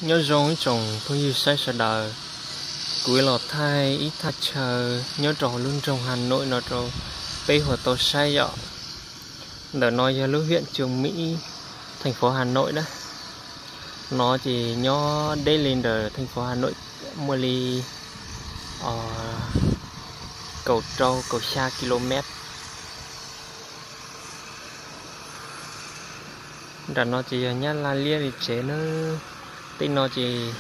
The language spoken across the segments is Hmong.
Nyob zoo ib tsoom phooj ywg saib sawv daws, kuv los thaij ib thaj chaw nyob rau hauv lub nroog Hà Nội no rau peb ho tau saib yom. Ntawm no yog lub huyện Trường Mỹ, thành phố Hà Nội na. No ces nyob deb li ntawm thành phố Hà Nội muaj li kaum rau kaum xya ki lô met. Nram no ces yog Nyab Laj liab li tsev na. Tej no ces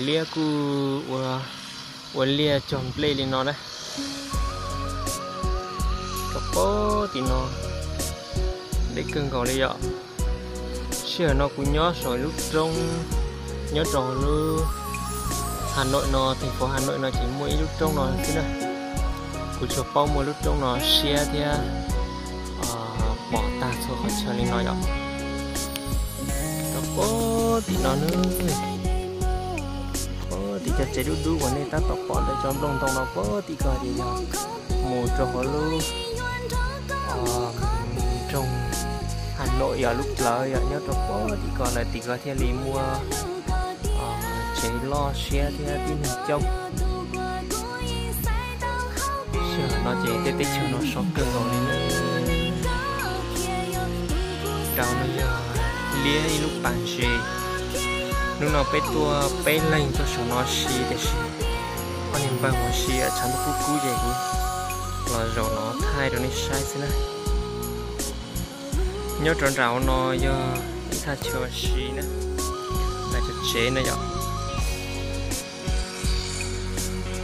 liab kuj ua liaj cog nplej li no na. Rau pem tim no deb kawg nkaus li yom. Sij hawm no kuv nyob saum lub roob, nyob rau lub Hà Nội no, thành phố Hà Nội no ces muaj ib lub roob no xwb na. Kuv tsuas paub muaj lub roob no siab thiab pom tag txhua qhov chaw li no yom. Rau pem tim no na, pem tim cov tsev dub dub uas nej tab tom pom ntawm cov nplooj ntoo no pem tim ko ces yog mus rau hauv lub nroog Hà Nội yog lub plawv yog nyob rau pem tim ko lawm, tim ko thiaj li muaj tsev loj siab thiab tib neeg coob. Sij hawm no ces tej teb chaws no sov kawg nkaus li na. Rau no yog liab ib lub pas ntses. Hnub no peb tuaj peb leeg tuaj saum no si tiam sis ob niag npawg mus si tshav ntuj kub kub ces kuv los zaum no thaij rau nej saib xwb na. Nyob rau nram hauv no yog ib thaj chaw si na, thaj chaw tsev na yom.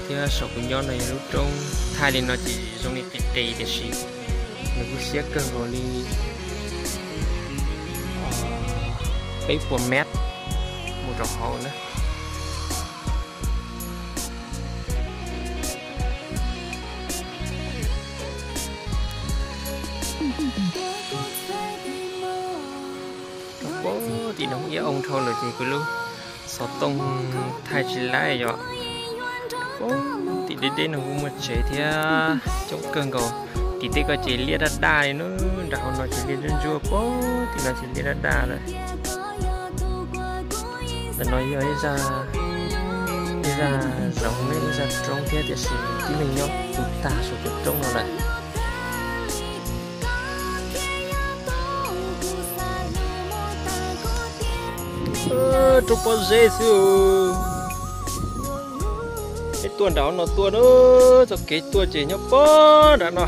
Thiab saum kuv nyob no yog lub roob, thaij li no ces zoo li qis qis tiam sis nws kuj siab kawg nkaus li peb puas mev mus rau hauv na. Pem tim no ib oo dhau lawm ces kuv lub xov tooj thaij tsis laib yom. Pem tim deb deb no kuj muaj tsev thiab coob kawg nkaus. Tim tej ko ces liab daj daj li na, nram hauv no ces liab ntsuab ntsuab, pem tim no ces liab daj daj lawm. Ntawm no yog ib zaj, ib zaj zoov, ib zaj roob thiab tiam sis tib neeg nyob puv tag saum cov roob no lawm. Roob pob zeb xwb. Peb tuaj nram no tuaj na, txoj kev tuaj ces nyob pob nram no.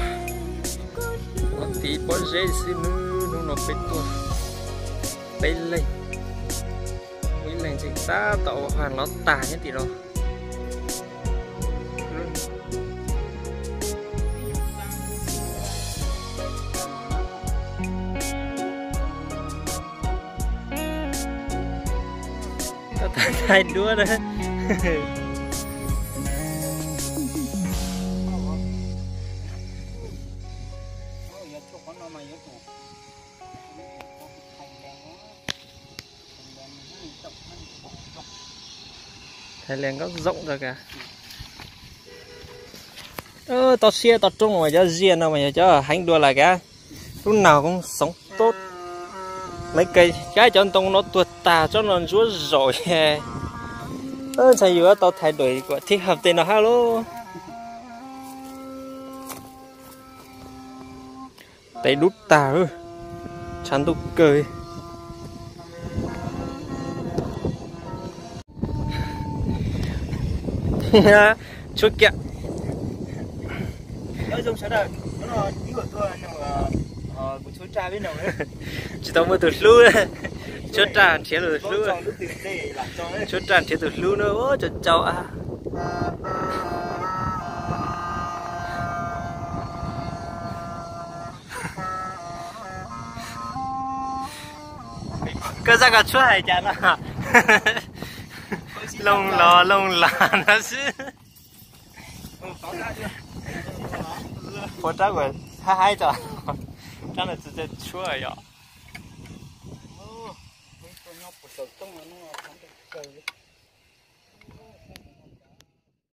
Ua tim pob zeb xwb, hnub no peb tuaj peb leeg, ib leeg tseem tab tom ua haj lov tag nyob tim no. Thaij duab na. Thaij li nkauj zoo rau kag. Toj siab toj roob no mas cov ziaj no mas yog cov heev dua lawm kag. Lub nag koom xoov tub, lawv kab cov ntoo no tuag tag, tsob no ntsuab zaum. Ntshai yus tau thay đổi của thích hợp tej no hab lauj. Tes dub tag, tshav ntuj kawg. Tshuab kiag. Tsis tau muaj tus hlub, tshuab raj nrhiav tus hlub, tshuab raj nrhiav tus hlub na, cau cau a. Koj zaj koj tshuab hais cas no? Looj los looj los no xwb. Ua rab uas haib haib tso, rab no tsis tshuab yom.